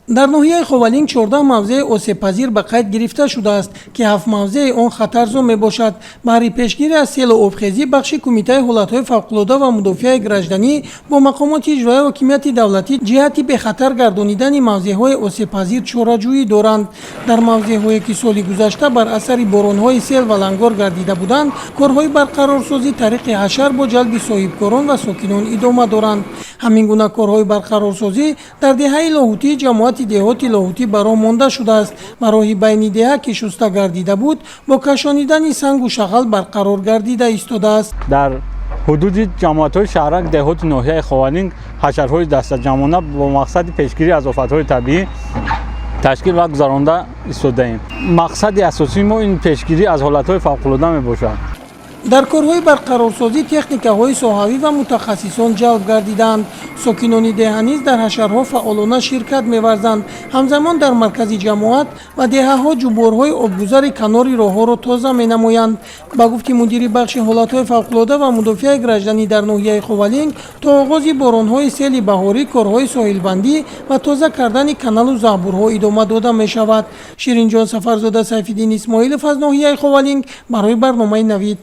Дар ноҳияи Ховалинг 14 мавзеи осебпазир ба қайд гирифта шудааст, ки ҳафт мавзеи он хатарзо мебошад. Баҳри пешгирӣ аз селу обхезӣ бахши Кумитаи ҳолатҳои фавқулода ва мудофиаи гражданӣ бо мақомоти иҷроияи ҳокимияти давлатӣ ҷиҳати бехатар гардонидани мавзеъҳои осебпазир чораҷӯӣ доранд. Дар мавзеъҳое, ки соли гузашта бар асари боронҳои сел валангор гардида буданд, корҳои барқарорсозӣ тариқи ҳашар бо ҷалби соҳибкорон ва сокинон идома доранд. Ҳамин гуна корҳои барқарорсозӣ дар деҳаи Лоҳутии ҷамоати деҳоти Лоҳутӣ ба роҳ монда шудааст ва роҳи байни деҳа, ки шуста гардида буд, бо кашонидани сангу шағал барқарор гардида истодааст. Дар ҳудуди ҷамоатҳои шаҳрак, деҳоти ноҳияи Ховалинг ҳашарҳои дастаҷамъона бо мақсади пешгирӣ аз офатҳои табиӣ ташкил ва гузаронда истодаем. Мақсади асосии мо ин пешгирӣ аз ҳолатҳои фавқулода мебошад. Дар корҳои барқарорсозӣ техникаҳои соҳавӣ ва мутахассисон ҷалб гардидаанд. Сокинони деҳа низ дар ҳашарҳо фаъолона ширкат меварзанд. Ҳамзамон дар маркази ҷамоат ва деҳаҳо ҷуборҳои обгузари канори роҳҳоро тоза менамоянд. Ба гуфти мудири бахши ҳолатҳои фавқулода ва мудофиаи гражданӣ дар ноҳияи Ховалинг, то оғози боронҳои сели баҳорӣ корҳои соҳилбандӣ ва тоза кардани каналу заҳбурҳо идома дода мешавад. Ширинҷон Сафарзода, Сайфиддин Исмоилов аз ноҳияи Ховалинг барои барномаи «Навид».